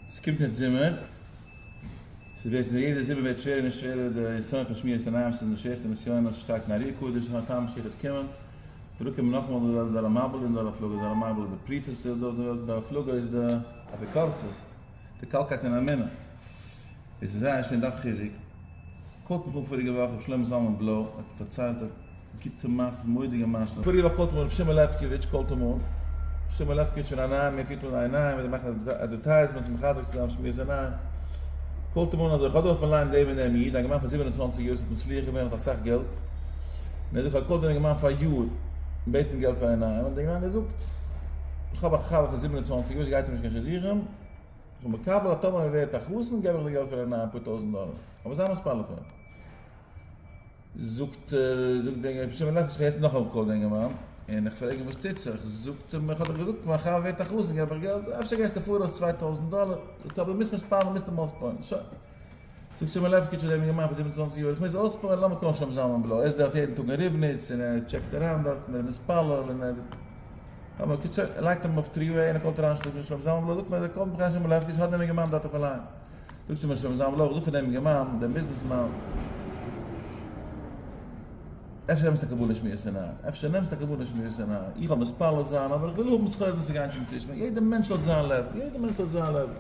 ס'קומט יעצט זומער, ס'ווערט יעדע זומער ווערט שווערער און שווערער די נסיון פון שמירת עיניים, ס'איז די שווערסטע נסיון, עס שטייט אין ארי הקדוש אז פאר משיח וועט קומען, דערנאך קומט נאכאמאל די דור המבול און דור הפלגה, דור המבול איז די פריצות דא אויף די וועלט, דור הפלגה איז די אפיקורסות, די קאלטקייט אין אמונה, עס איז זייער שוין דארף חיזוק. call ט מיך אן פאריגע וואך ר' שלמה זלמן בלוי האט מיר פארציילט א גוטע מעשה מורא'דיגע מעשה. פאריגע וואך call ט אים אן ר' שמעון לעפקאוויטש call ט אים אן, שמעון לעפקאוויטש פון עיניים ער פירט אן עיניים זיי מאכן advertisements מחזק צו זיין שמירת עיניים, call ט אים אן אזוי כ'האב דא אויפן line דעם און דעם איד א אינגערמאן פון 27 יאר וואס האט מצליח געווען האט אסאך געלט, און ער זאגט כ'האב גע call ט דעם אינגערמאן פאר יאר בעטן געלט פאר עיניים האט דער אינגערמאן געזאגט כ'האב א חבר פון 27 יאר ס'גייט אים נישט קיין שידוכים, כ'בין מקבל אז טאמער ער ווערט א חתן געב איך די געלט פאר עיניים אפאר טויזנט דאלער. אבער זיי מתפלל פאר אים. זאגט ער, זאגט דער רבי שמעון לעפקאוויטש, איך גיי יעצט נאכאמאל call ן דעם אינגערמאן, און איך פרעג אים וואס טוט זיך, זאגט ער מיר, איך האב דאך געזאגט מיין חבר ווערט א חתן געב איך געלט, אפשר געסטו פאראויס 2000 דאלער, זאגט ער, אבער מוזט מתפלל, מוזט אים אויספועלן, שוין. זאגט שמעון לעפקאוויטש פאר דעם אינגערמאן פון 27 יאר, איך מוז אויספועלן, לאמיר call ן שלמה זלמן בלוי, ער איז דארט יעדן טאג אין ריבניץ, און ער check ט אריין דארט, און ער איז מתפלל, און ער איז. אבער קיצור, ער לייגט אים אויף three-way און ער call ט אריין שלמה זלמן בלוי, זאגט מיר אז ער call ט מיך אריין שמעון לעפקאוויטש האט דעם אינגערמאן דארט אויפן line. זאגט צו מיר שלמה זלמן בלוי, איך זאג פאר דעם אינגערמאן, דעם ביזנעסמאן, אפשר נעמסטו א קבלה שמירת עיניים, אפשר נעמסטו א קבלה שמירת עיניים, איך וועל מתפלל זיין, אבער איך וויל האבן סחורה צו גיין צום טיש, יעדער מענטש האט זיין level, יעדער מענטש האט זיין level.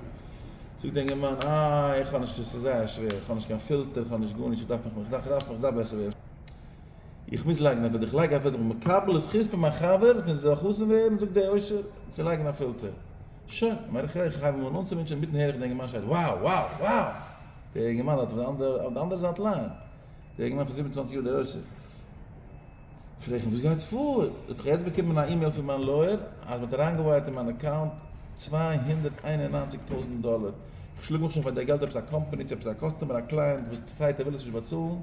זאגט דער אינגערמאן, אה, איך האב נישט, עס איז זייער שווער, איך האב נישט קיין פילטער, איך האב נישט גארנישט, איך דארף מיך, איך דארף, איך דארף בעסער ווערן. איך מוז לייגן א פילטער, איך לייג א פילטער, איך בין מקבל זכות פון מיין חבר פון זיך חתן ווערן, זאגט דער עושר, צו לייגן א פילטער. שוין, מיין איך איך הייב אים אן אנצוווינטשען, אינמיטן הער איך דער אינגערמאן שרייט wow wow wow! דער אינגערמאן האט אויף די אנדערע זייט line, דער אינגערמאן פון 27 יאר דער עושר, פרעג איך אים וואס גייט פאר? זאגט איך האב יעצט באקומען א אימעיל פון מיין לויער אז מען האט אריינגע wire ט אין מיין account 291 טויזנט דאלער, איך שלאג מיך שוין פאר די געלט עפעס א קאמפאני צו עפעס א customer א client וואס fight ער וויל עס נישט באצאלן,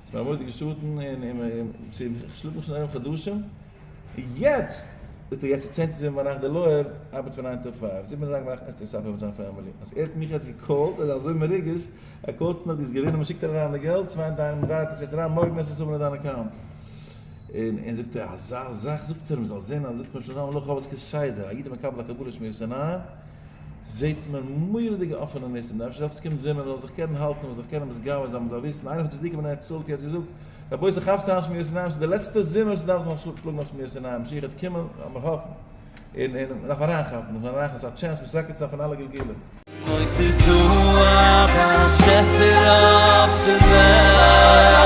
ס'איז מיר א מורא'דיגע שאטן און און צו איך שלאג מיך שוין ארום חדשים, און יעצט זאגט ער יעצט איז צען צו זיבן ביינאכט די לויער ארבעט פון nine to five, זיבן אזייגער ביינאכט עסט ער supper מיט זיין family, אז ער האט מיך יעצט גע call ט ער איז אזוי מרוגש, ער call ט מיך דו האסט געווינען מ'שיקט דיר אריין די געלט, צוויי דיין מ'ווייערט עס יעצט אריין מארגן וועסטו עס האבן אין דיין account. און און זאגט ער אזא זאך זאגט ער מ'זאל זען אז זאגט מיר שוין זיין מלאך האב עס כסדר, א איד איז מקבל א קבלה שמירת עיניים, זעט מען מורא'דיגע אפענע ניסים, דער אייבערשטער דארף עס קומט זומער, מען זאל זיך קענען האלטן, מען זאל זיך קענען מתגבר זיין, מען זאל וויסן, איינער פון צדיקים אין ארץ ישראל האט יעצט געזאגט, רבותי כאפטס אריין שמירת עיניים, ס'איז די לעצטע זומער וואס מען דארף זיך שלאגן אויף שמירת עיניים, משיח וועט קומען, לאמיר האפן, און און מען דארף אריינכאפן, מען דארף אריינכאפן, ס'איז א chance מתקן צו זיין פון אלע גלגולים. אוי ס'איז דא א באשעפער אויף די וועלט.